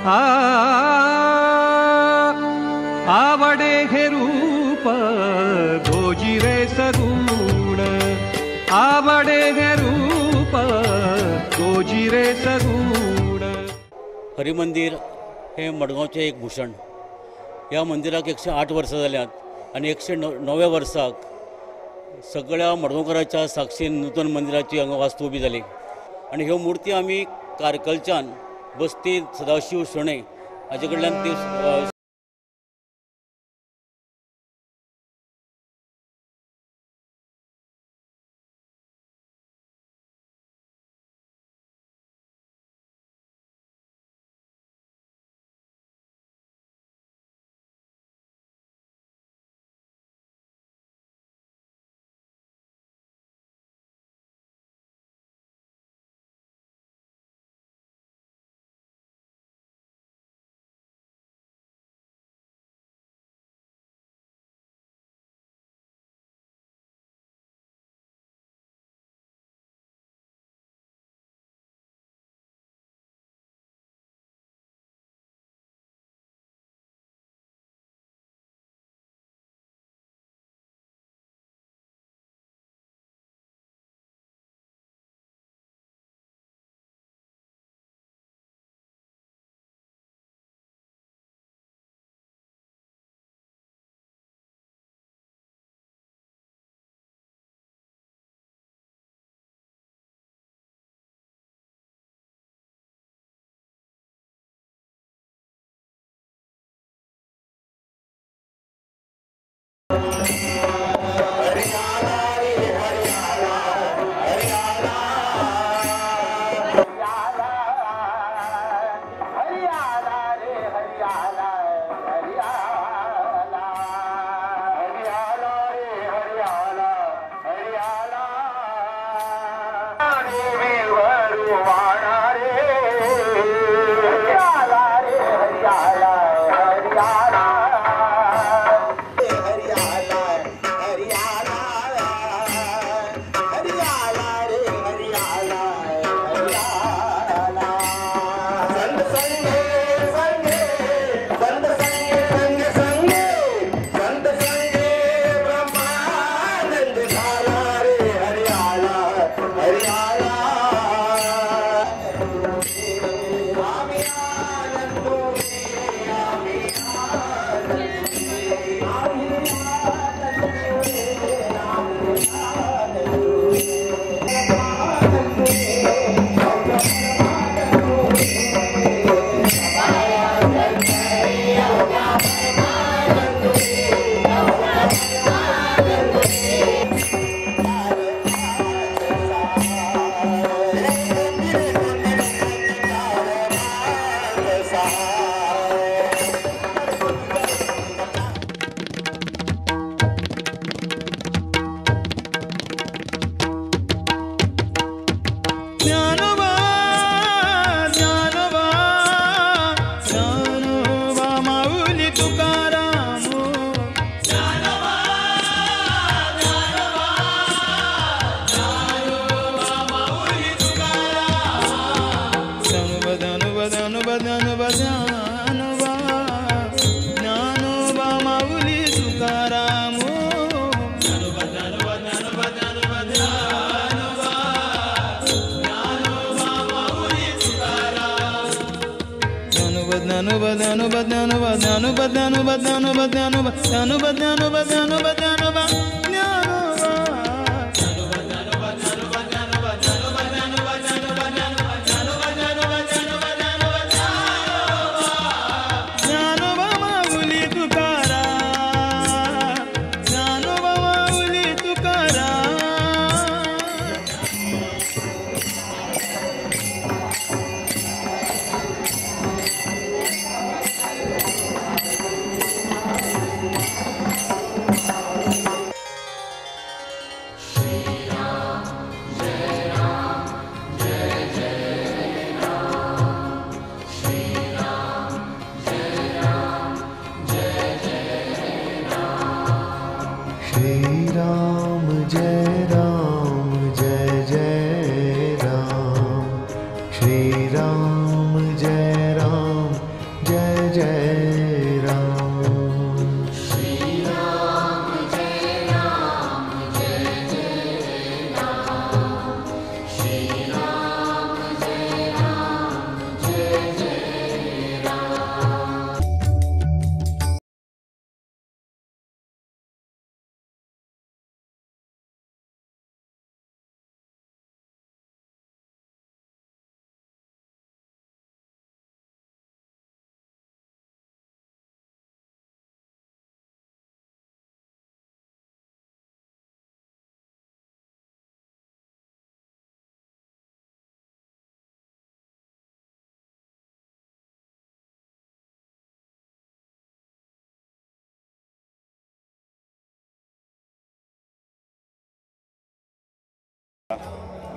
आ आवडे हे रूप गोजी रे सगुण, आवडे हे रूप गोजी रे सगुण। हरिमंदिर हे मडगांवचें एक भूषण। ह्या मंदिराक 108 वर्सां जाल्यात आनी 109व्या वर्साक सगळ्या मडगांवकाराच्या साक्षीन नूतन मंदिराची हांगा वास्तू उबी जाली आनी ह्यो मुर्ती आमी कारकलच्यान बस्ती सदाशिव शणै हाजे कडल्यान ती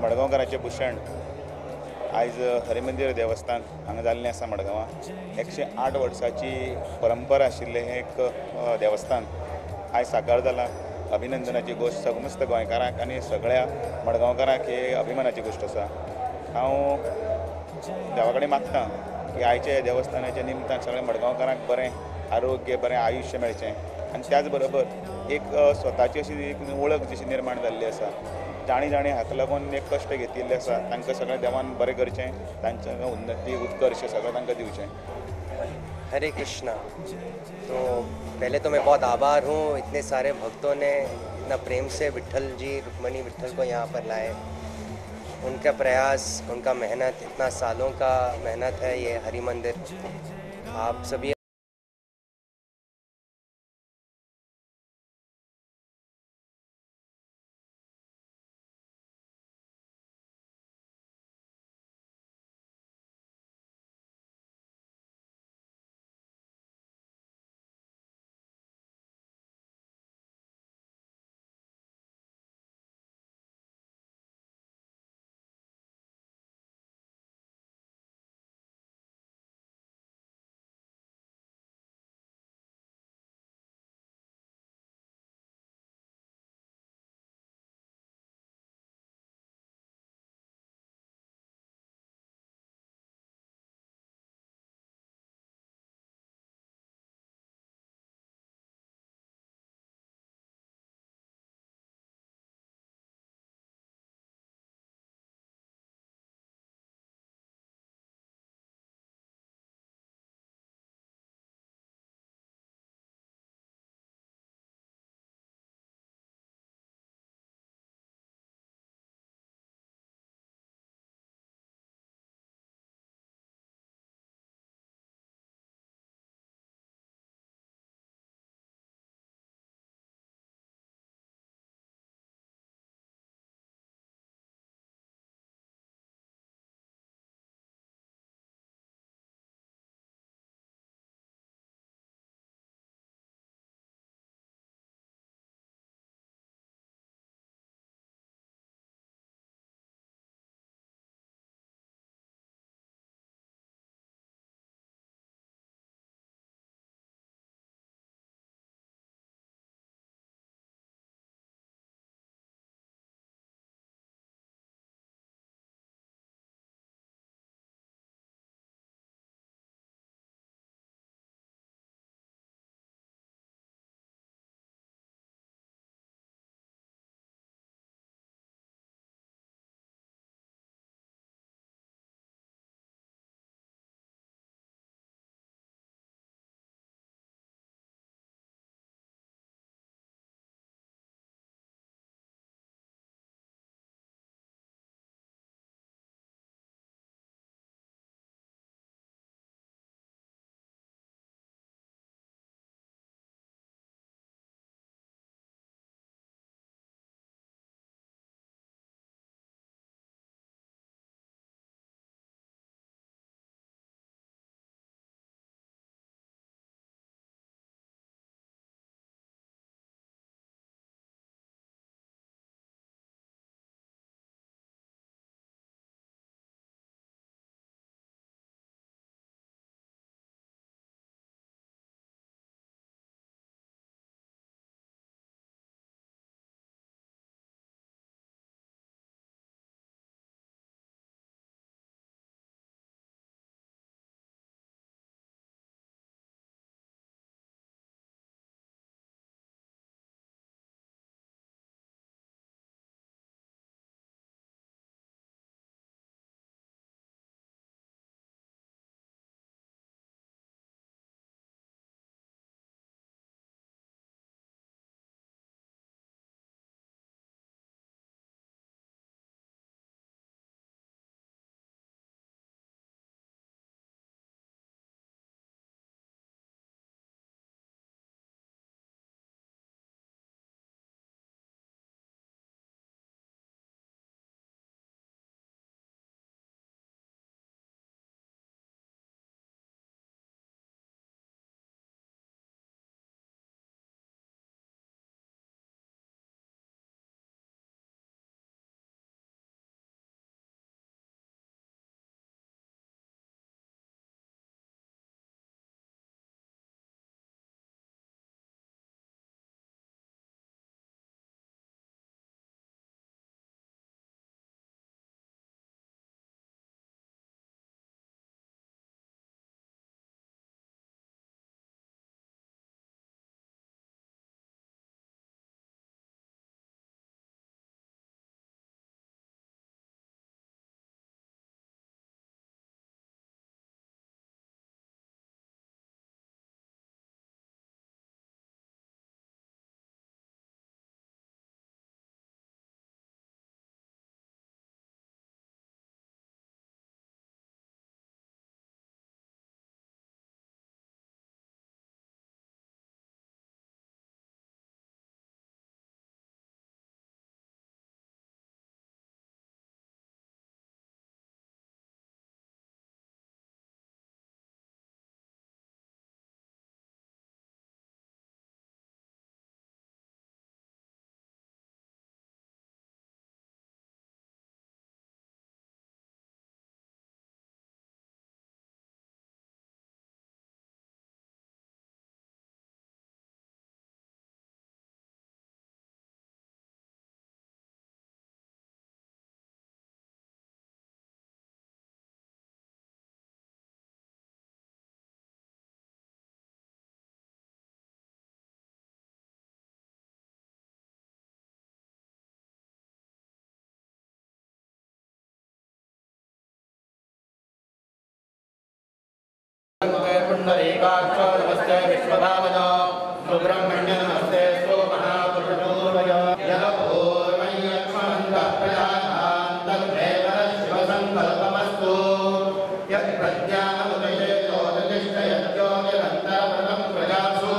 मडगांवकाराचें भूषण आयज हरिमंदिर देवस्थान हांगा जाल्लें आसा. मडगांवां 108 वर्सांची परंपरा आशिल्लें हें एक देवस्थान आयज साकार जालां. अभिनंदनाची गोश्ट समस्त गोंयकारांक आनी सगळ्या मडगांवकारांक ही अभिमानाची गोश्ट आसा. हांव देवा कडेन मागता की आयच्या देवस्थानाच्या निमतान सगळ्या मडगांवकारांक बरें आरोग्य, बरें आयुश्य मेळचें आनी त्याच बरोबर एक स्वताची अशी एक वळख जशी निर्माण जाल्ली आसा, जाणी जाणी हाका लागून एक कश्ट घेतिल्ले आसा तांकां सगळें देवान बरें करचें, तांचे उन्नती उत्कर्श सगळें तांकां दिवचें. हरे कृष्णा. तो पहले तो मैं बहुत आभार हूँ, इतने सारे भक्तों ने इतना प्रेम से विट्ठल जी, रुक्मणी विट्ठल को यहाँ पर लाए. उनका प्रयास, उनका मेहनत, इतना सालों का मेहनत है ये हरि मंदिर. आप सभी पुण्डरीकाक्षो नमस्ते विश्वभावनो सुब्रह्मण्य नमस्ते सोमहापुरुषोदय यदपूर्वं यक्ष्मन्तः प्रजानां तद्देव शिवसङ्कल्पमस्तु यत्प्रज्ञानमुदयेतो नितिष्ठयत्यो निरन्तरव्रतं प्रजासु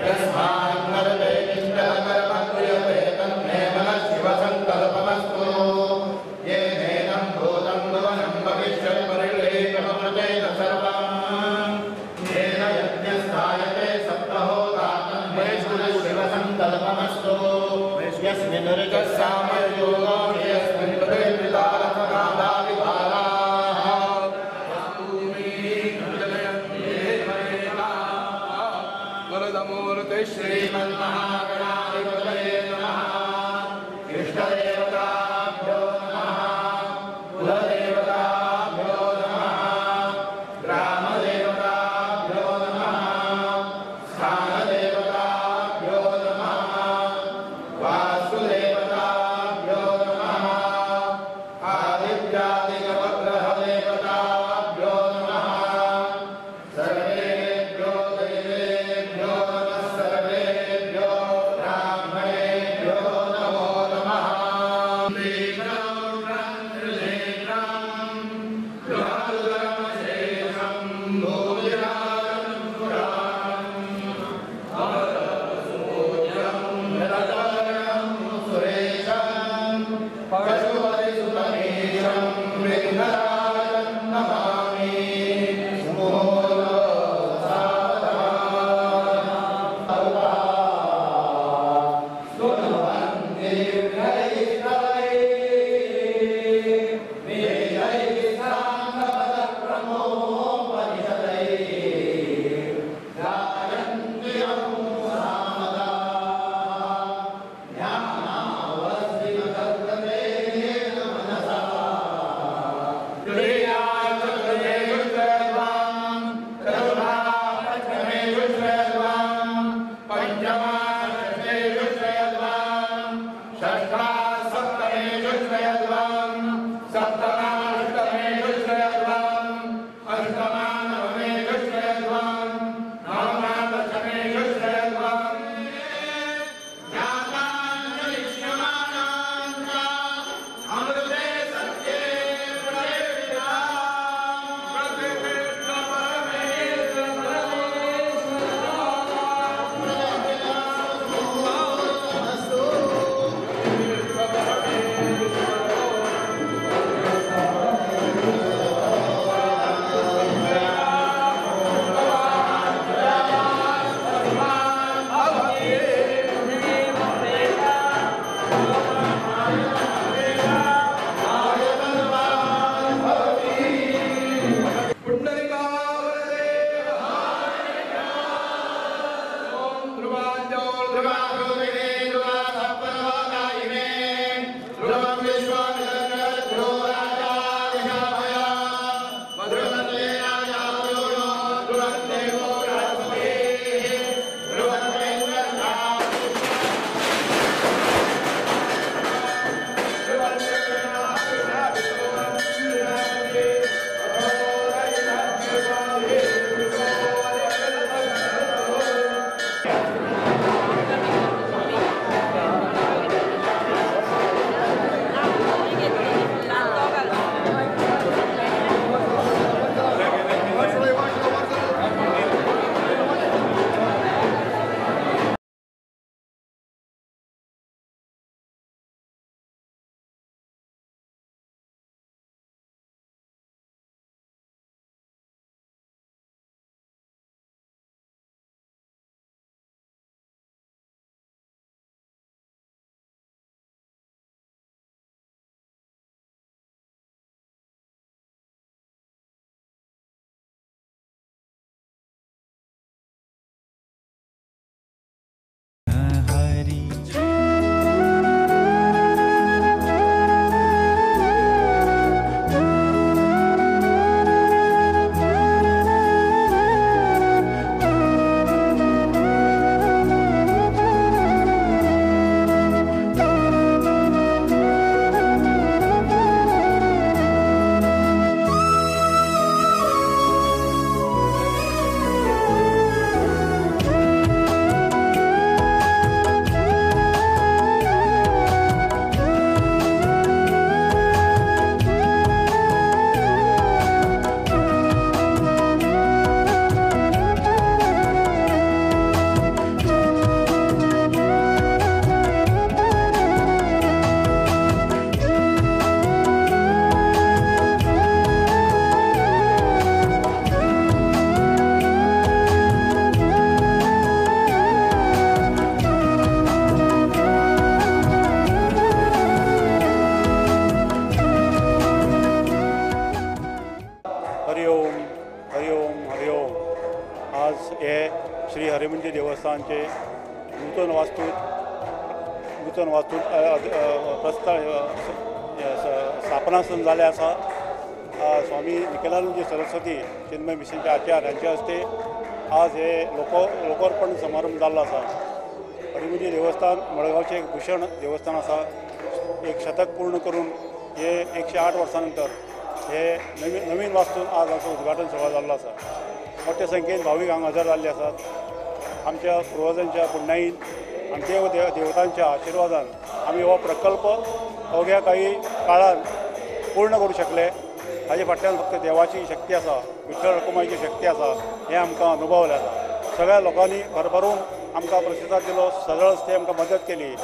यस्मान्नरते किञ्चन कर्म क्रियते तन्मे मनः शिवसङ्कल्पमस्तु येनेदं भूतं भुवनं भविष्यति परिलेखमृतेन सर्वं येन यज्ञस्थायते सप्तहोता तन्मे मनः शिवसङ्कल्पमस्तु यस्मिन् ऋचः सामयोगो यस्मिन् पदे पितारथनादाविभाराः वरदमूर्ते श्रीमन्महागणाधिपतये नमः। इष्टदेवताभ्यो नमः, कुलदेवताभ्यो नमः, ग्रामदेवताभ्यो नमः, स्थानदेवताभ्यो नमः, वासुदेवताभ्यो नमः, आदित्यादिनवग्रहदेवताभ्यो नमः, सर्वेभ्यो देवेभ्यो नमः, सर्वेभ्यो आज हे श्री हरिमंदिर देवस्थानचे नूतन वास्तू प्रस्ताव स्थापना जाल्लें आसा। स्वामी निखिलानंद सरस्वती चिन्मय मिशनचे आचार्य हांचे हस्ते आज हे लोकार्पण समारंभ जाल्लो आसा। हरिमंदिर देवस्थान मडगांवचें एक भूषण देवस्थान आसा। एक शतक पूर्ण करून हे 108 वर्सां नंतर हे नवीन वास्तून आज हाचो उद्घाटन सुवाळो जाल्लो आसा। मोठ्या संख्येन भावीक हांगा हजर जाल्ले आसात। आमच्या पुर्वजांच्या पुण्यायेन आनी देव देवतांच्या आशिर्वादान आमी हो प्रकल्प अवघ्या काही काळान पूर्ण करूं शकले। हाजे फाटल्यान फक्त देवाची शक्ती आसा, विठ्ठल रखुमाईची शक्ती आसा हें आमकां अनुभवलें आसा। सगळ्या लोकांनी भरभरून आमकां प्रतिसाद दिलो, सरळ ते आमकां मदत केली।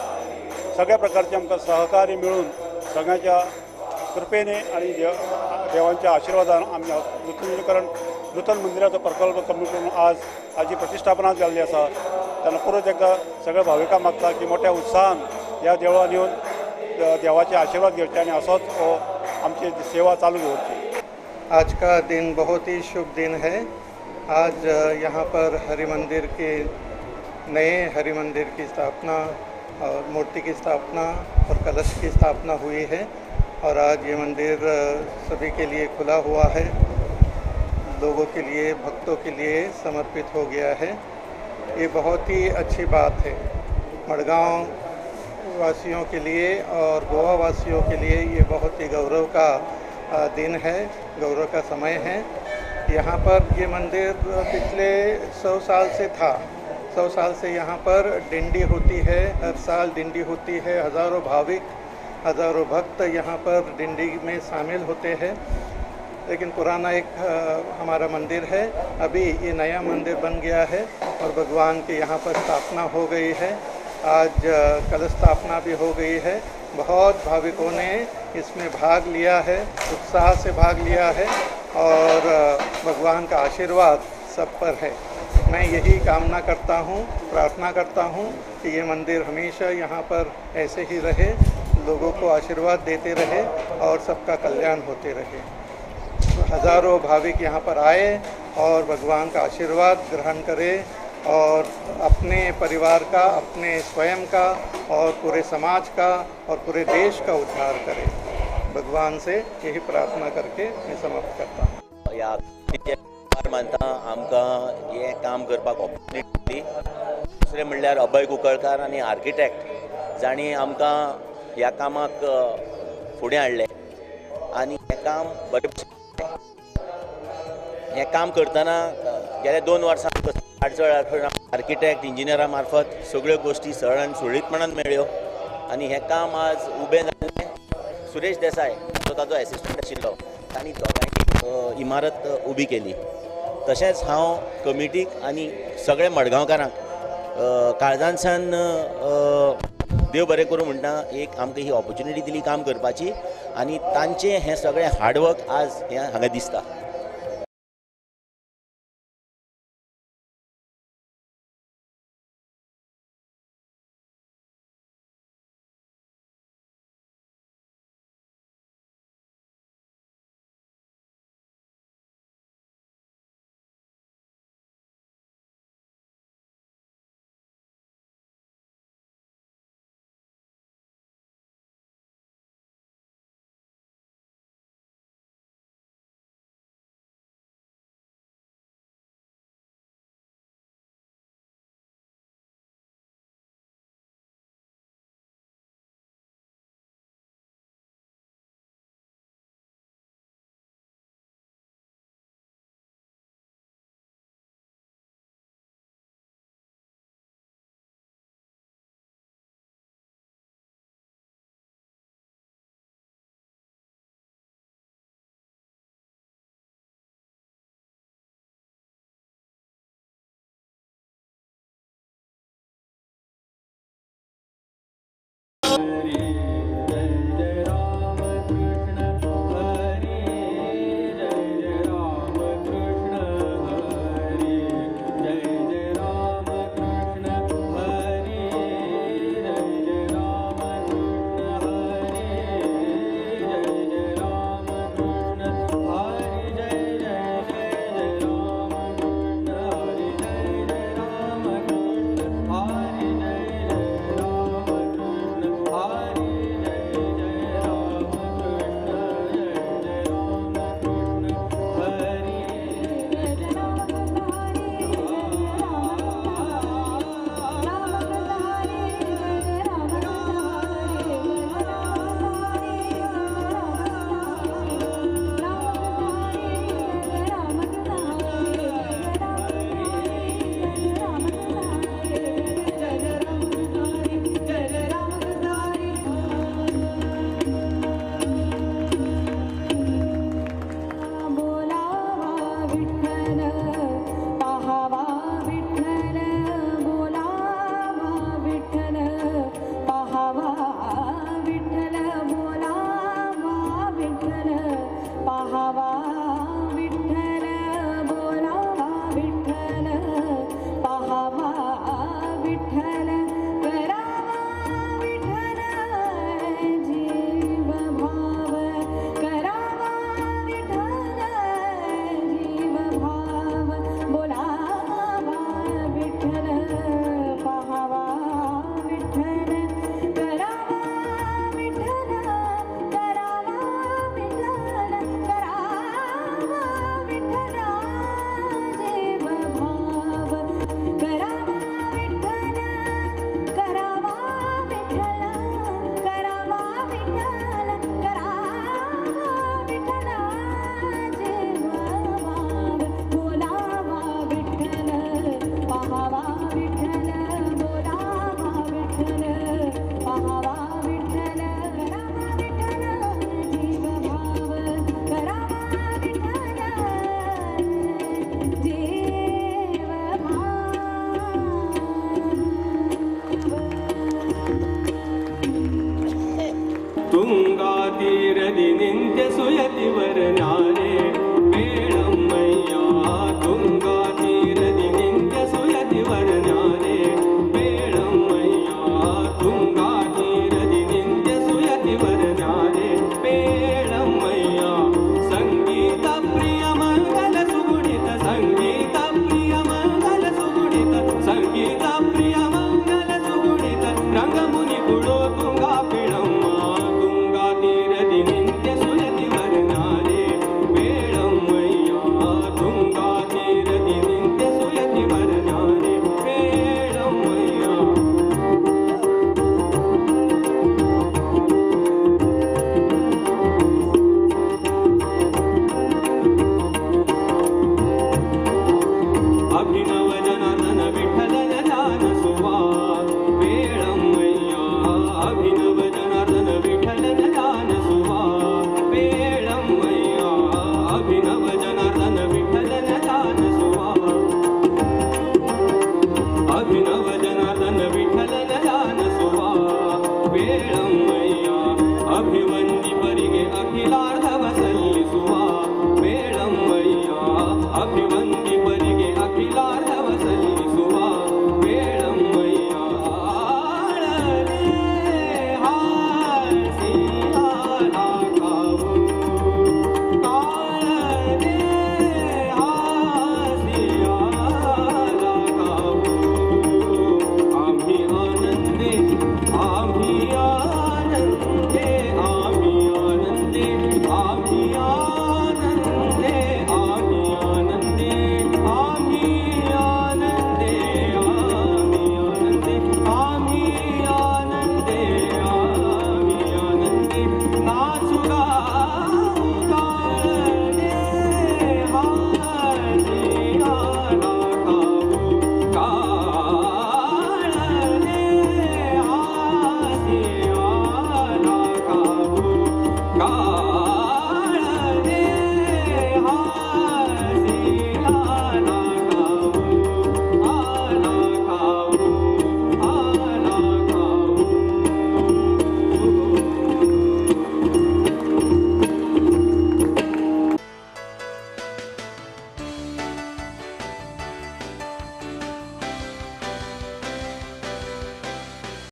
सगळ्या प्रकारचे आमकां सहकार्य मेळून सगळ्यांच्या कृपेने आनी देवांच्या आशिर्वादान आमी नूतनीकरण नूतन मंदिराचो प्रकल्प कमी करून आज हाजी प्रतिष्ठापना जाल्ली आसा। तेन्ना परत एकदां सगळ्या भाविकांक मागता की मोठ्या उत्साहान ह्या देवळान येवन देवाचे आशीर्वाद घेवचे आनी असोच हो आमची सेवा चालू दवरची। आज का दिन बहुत ही शुभ दिन है। आज यहाँ पर हरि मंदिर के नए हरि मंदिर की स्थापना और मूर्ति की स्थापना और कलश की स्थापना हुई है और आज ये मंदिर सभी के लिए खुला हुआ है, लोगों के लिए, भक्तों के लिए समर्पित हो गया है। ये बहुत ही अच्छी बात है मडगांव वासियों के लिए और गोवा वासियों के लिए। ये बहुत ही गौरव का दिन है, गौरव का समय है। यहाँ पर ये मंदिर पिछले 100 साल से था। 100 साल से यहाँ पर डिंडी होती है, हर साल डिंडी होती है। हज़ारों भाविक, हज़ारों भक्त यहाँ पर डिंडी में शामिल होते हैं। लेकिन पुराना एक हमारा मंदिर है, अभी ये नया मंदिर बन गया है और भगवान की यहाँ पर स्थापना हो गई है। आज कलश स्थापना भी हो गई है। बहुत भाविकों ने इसमें भाग लिया है, उत्साह से भाग लिया है और भगवान का आशीर्वाद सब पर है। मैं यही कामना करता हूँ, प्रार्थना करता हूँ कि ये मंदिर हमेशा यहाँ पर ऐसे ही रहे, लोगों को आशीर्वाद देते रहे और सबका कल्याण होते रहे। हज़ारों भाविक यहाँ पर आए और भगवान का आशीर्वाद ग्रहण करें और अपने परिवार का, अपने स्वयं का और पूरे समाज का और पूरे देश का उद्धार करें। भगवान से यही प्रार्थना करके मैं समाप्त करता हूँ। ह्या मानता आमकां हें काम करपाक ऑपॉर्च्युनिटी दिली। दुसरें म्हणल्यार अभय कुंकळकार आनी आर्किटेक्ट जांणी आमकां ह्या कामाक फुडें हाडलें आनी हें काम बरें हें काम करतना गेल्या 2 वर्सां अडचण अडचण आर्किटेक्ट इंजिनियरा मार्फत सगळ्यो गोश्टी सरळ आनी सुरळीतपणान मेळ्ळ्यो आनी हें काम आज उबें जाल्लें। सुरेश देसाय जो ताजो एसिस्टंट आशिल्लो तांणी दोगांयनी इमारत उबी केली। तशेंच हांव कमिटीक आनी सगळे मडगांवकारांक काळजांतल्यान देव बरें करूं म्हणटा, एक आमकां ही ऑपॉर्च्युनिटी दिली काम करपाची आनी तांचें हें सगळें हार्डवर्क आज हें हांगा दिसता। Hare